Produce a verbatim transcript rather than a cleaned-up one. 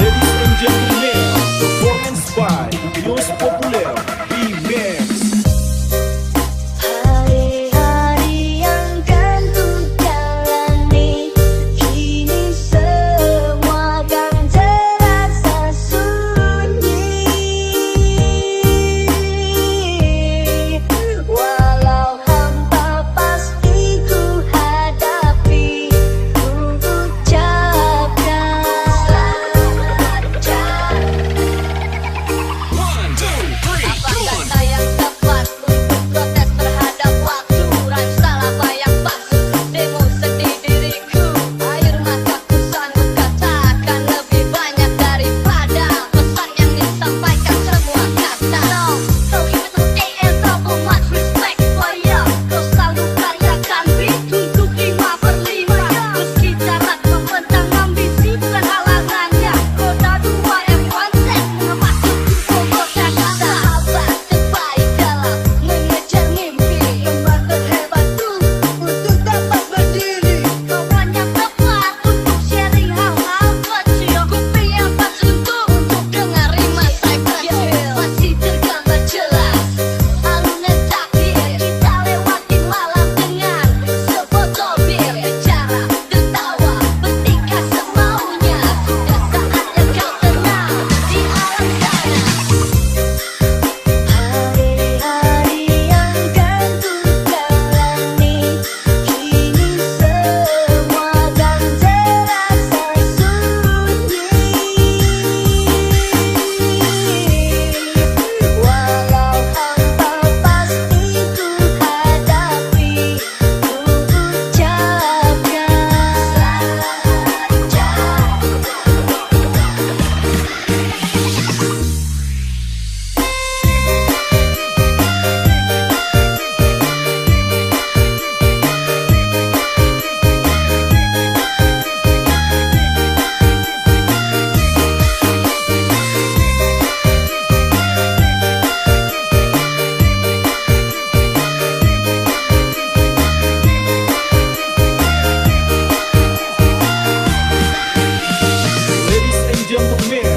Ladies and gentlemen, performance by Yos Populer B-Max. Hari-hari yang kan ku jalani, kini semua kan terasa sunyi. Walau hampa pasti ku hadapi, ku ucapkan selamat datang. One, two, three, come on. Apakah kata yang tepat untuk protes terhadap waktu? Rhyme style apa yang bagus? Demo seni diriku. Air mata ku sanggup katakan lebih banyak daripada pesan yang disampaikan semua kata. No, no, even though A S double much respect for ya. Kau selalu karyakan beat untuk lima per lima. Meski jarak membentang, ambisi bukan halangannya. Roda dua F one Z mengepaskan turbo kata. Sahabat terbaik dalam mengejar mimpi. Kembang terhebat dulu untuk dapat berdiri. Kawan yang tepat untuk sharing hal-hal kecil. Kuping yang pas untuk, untuk dengar rima saya kecil. Masih tergambar jelas alurnya takdir. Kita lewati malam dengan sebotol bir. Bicara, tertawa, bertingkah semaunya. Sudah saatnya kau tenang di alam sana. Hari-hari yang kan ku jalani, kini semua kan terasa sunyi. Walau hampa pasti ku hadapi, ku ucapkan selamat datang. Ladies and gentlemen,